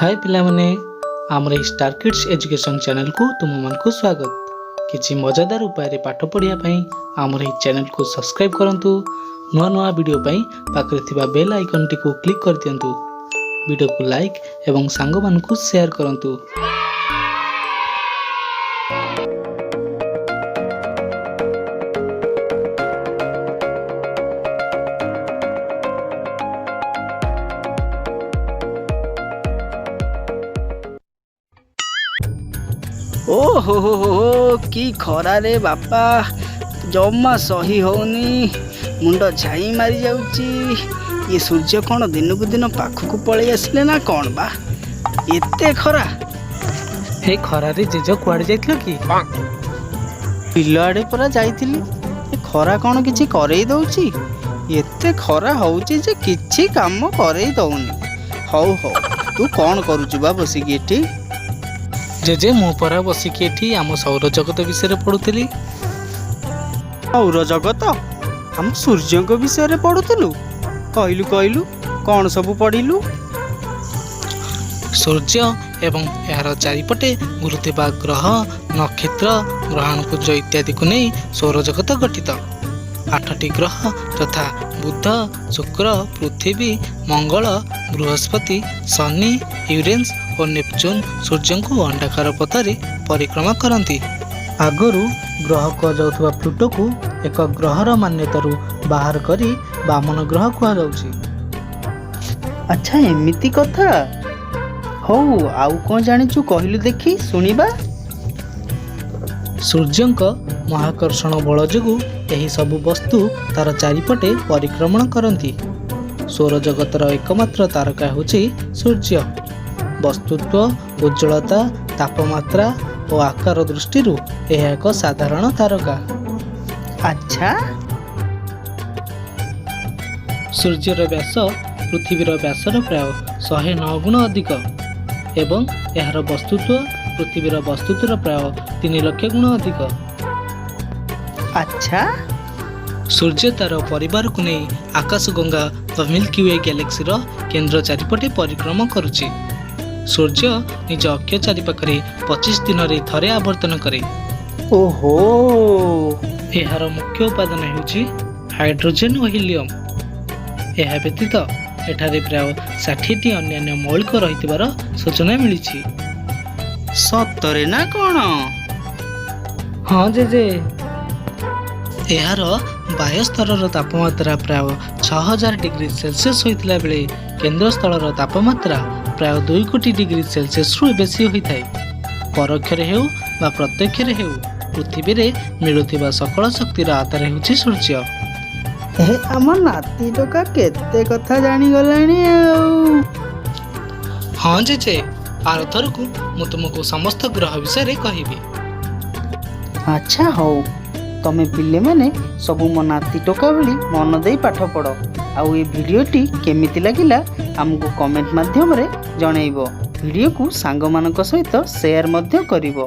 ହାଏ ପିଲାମାନେ, ଆମର ଏହି ଷ୍ଟାର କିଡ୍ସ ଏଜୁକେସନ୍ ଚ୍ୟାନେଲକୁ ତୁମମାନଙ୍କୁ ସ୍ୱାଗତ। କିଛି ମଜାଦାର ଉପାୟରେ ପାଠ ପଢ଼ିବା ପାଇଁ ଆମର ଏହି ଚ୍ୟାନେଲକୁ ସବସ୍କ୍ରାଇବ୍ କରନ୍ତୁ। ନୂଆ ନୂଆ ଭିଡ଼ିଓ ପାଇଁ ପାଖରେ ଥିବା ବେଲ୍ ଆଇକନ୍ଟିକୁ କ୍ଲିକ୍ କରିଦିଅନ୍ତୁ। ଭିଡ଼ିଓକୁ ଲାଇକ୍ ଏବଂ ସାଙ୍ଗମାନଙ୍କୁ ସେୟାର କରନ୍ତୁ। ଓ ହୋ ହୋ ହୋ ହୋ, କି ଖରାରେ ବାପା, ଜମା ସହି ହଉନି, ମୁଣ୍ଡ ଝାଇଁ ମାରି ଯାଉଛି। ଇଏ ସୂର୍ଯ୍ୟ କ'ଣ ଦିନକୁ ଦିନ ପାଖକୁ ପଳେଇ ଆସିଲେ ନା କ'ଣ ବା, ଏତେ ଖରା? ଏଇ ଖରାରେ ଜେଜ କୁଆଡ଼େ ଯାଇଥିଲ କି? ବିଲ ଆଡ଼େ ପରା ଯାଇଥିଲି। ଏ ଖରା କ'ଣ କିଛି କରେଇ ଦଉଛି? ଏତେ ଖରା ହଉଛି ଯେ କିଛି କାମ କରେଇ ଦଉନି। ହଉ ହଉ, ତୁ କ'ଣ କରୁଛୁ ବା ବସିକି ଏଠି? ଜେଜେ, ମୁଁ ପରା ବସିକି ଏଠି ଆମ ସୌରଜଗତ ବିଷୟରେ ପଢ଼ୁଥିଲି। ସୌରଜଗତ, ଆମ ସୂର୍ଯ୍ୟଙ୍କ ବିଷୟରେ ପଢ଼ୁଥିଲୁ? କହିଲୁ କହିଲୁ, କ'ଣ ସବୁ ପଢ଼ିଲୁ? ସୂର୍ଯ୍ୟ ଏବଂ ଏହାର ଚାରିପଟେ ଘୁରୁଥିବା ଗ୍ରହ, ନକ୍ଷତ୍ର, ଗ୍ରହାଣୁପୁଞ୍ଜ ଇତ୍ୟାଦିକୁ ନେଇ ସୌରଜଗତ ଗଠିତ। 8ଟି ଗ୍ରହ ଯଥା ବୁଧ, ଶୁକ୍ର, ପୃଥିବୀ, ମଙ୍ଗଳ, ବୃହସ୍ପତି, ଶନି, ୟୁରେନସ୍ ଓ ନେପଚୁନ୍ ସୂର୍ଯ୍ୟଙ୍କୁ ଅଣ୍ଡାକାର ପଥରେ ପରିକ୍ରମା କରନ୍ତି। ଆଗରୁ ଗ୍ରହ କୁହାଯାଉଥିବା ପ୍ଲୁଟୋକୁ ଏକ ଗ୍ରହର ମାନ୍ୟତାରୁ ବାହାର କରି ବାମନ ଗ୍ରହ କୁହାଯାଉଛି। ଆଚ୍ଛା, ଏମିତି କଥା। ହଉ, ଆଉ କ'ଣ ଜାଣିଛୁ କହିଲୁ ଦେଖି, ଶୁଣିବା। ସୂର୍ଯ୍ୟଙ୍କ ମହାକର୍ଷଣ ବଳ ଯୋଗୁଁ ଏହି ସବୁ ବସ୍ତୁ ତାର ଚାରିପଟେ ପରିକ୍ରମଣ କରନ୍ତି। ସୌରଜଗତର ଏକମାତ୍ର ତାରକା ହେଉଛି ସୂର୍ଯ୍ୟ। ବସ୍ତୁତ୍ୱ, ଉଜ୍ଜ୍ୱଳତା, ତାପମାତ୍ରା ଓ ଆକାର ଦୃଷ୍ଟିରୁ ଏହା ଏକ ସାଧାରଣ ତାରକା। ଆଚ୍ଛା। ସୂର୍ଯ୍ୟର ବ୍ୟାସ ପୃଥିବୀର ବ୍ୟାସର ପ୍ରାୟ 109 ଗୁଣ ଅଧିକ ଏବଂ ଏହାର ବସ୍ତୁତ୍ୱ ପୃଥିବୀର ବସ୍ତୁତ୍ୱର ପ୍ରାୟ 3 ଲକ୍ଷ ଗୁଣ ଅଧିକ। ଆଚ୍ଛା। ସୂର୍ଯ୍ୟ ତାର ପରିବାରକୁ ନେଇ ଆକାଶଗଙ୍ଗା ବା ମିଲ୍କି we ଗ୍ୟାଲେକ୍ସିର କେନ୍ଦ୍ର ଚାରିପଟେ ପରିକ୍ରମା କରୁଛି। ସୂର୍ଯ୍ୟ ନିଜ ଅକ୍ଷ ଚାରିପାଖରେ 25 ଦିନରେ ଥରେ ଆବର୍ତ୍ତନ କରେ। ଓହୋ। ଏହାର ମୁଖ୍ୟ ଉପାଦାନ ହେଉଛି ହାଇଡ୍ରୋଜେନ୍ ଓ ହିଲିୟମ୍। ଏହା ବ୍ୟତୀତ ଏଠାରେ ପ୍ରାୟ 60ଟି ଅନ୍ୟାନ୍ୟ ମୌଳିକ ରହିଥିବାର ସୂଚନା ମିଳିଛି। ସତରେ ନା କ'ଣ? ହଁ ଜେଜେ। ଏହାର ବାହ୍ୟସ୍ତରର ତାପମାତ୍ରା ପ୍ରାୟ 6000 ଡିଗ୍ରୀ ସେଲସିୟସ୍ ହୋଇଥିଲା ବେଳେ କେନ୍ଦ୍ରସ୍ଥଳର ତାପମାତ୍ରା ପ୍ରାୟ 2 କୋଟି ଡିଗ୍ରୀ ସେଲସିୟସରୁ ବେଶୀ ହୋଇଥାଏ। ପରୋକ୍ଷରେ ହେଉ ବା ପ୍ରତ୍ୟକ୍ଷରେ ହେଉ, ପୃଥିବୀରେ ମିଳୁଥିବା ସକଳ ଶକ୍ତିର ଆଧାର ହେଉଛି ସୂର୍ଯ୍ୟ। ହେ, ଆମ ନାତି ଟୋକା କେତେ କଥା ଜାଣିଗଲାଣି ଆଉ। ହଁ ଜେଜେ, ଆରଥରକୁ ମୁଁ ତୁମକୁ ସମସ୍ତ ଗ୍ରହ ବିଷୟରେ କହିବି। ଆଚ୍ଛା ହଉ, ତମେ ପିଲେମାନେ ସବୁ ମୋ ନାତି ଟୋକା ଭଳି ମନ ଦେଇ ପାଠ ପଢ଼। ଆଉ ଏ ଭିଡ଼ିଓଟି କେମିତି ଲାଗିଲା ଆମକୁ କମେଣ୍ଟ ମାଧ୍ୟମରେ ଜଣେଇବ। ଭିଡ଼ିଓକୁ ସାଙ୍ଗମାନଙ୍କ ସହିତ ସେୟାର ମଧ୍ୟ କରିବ।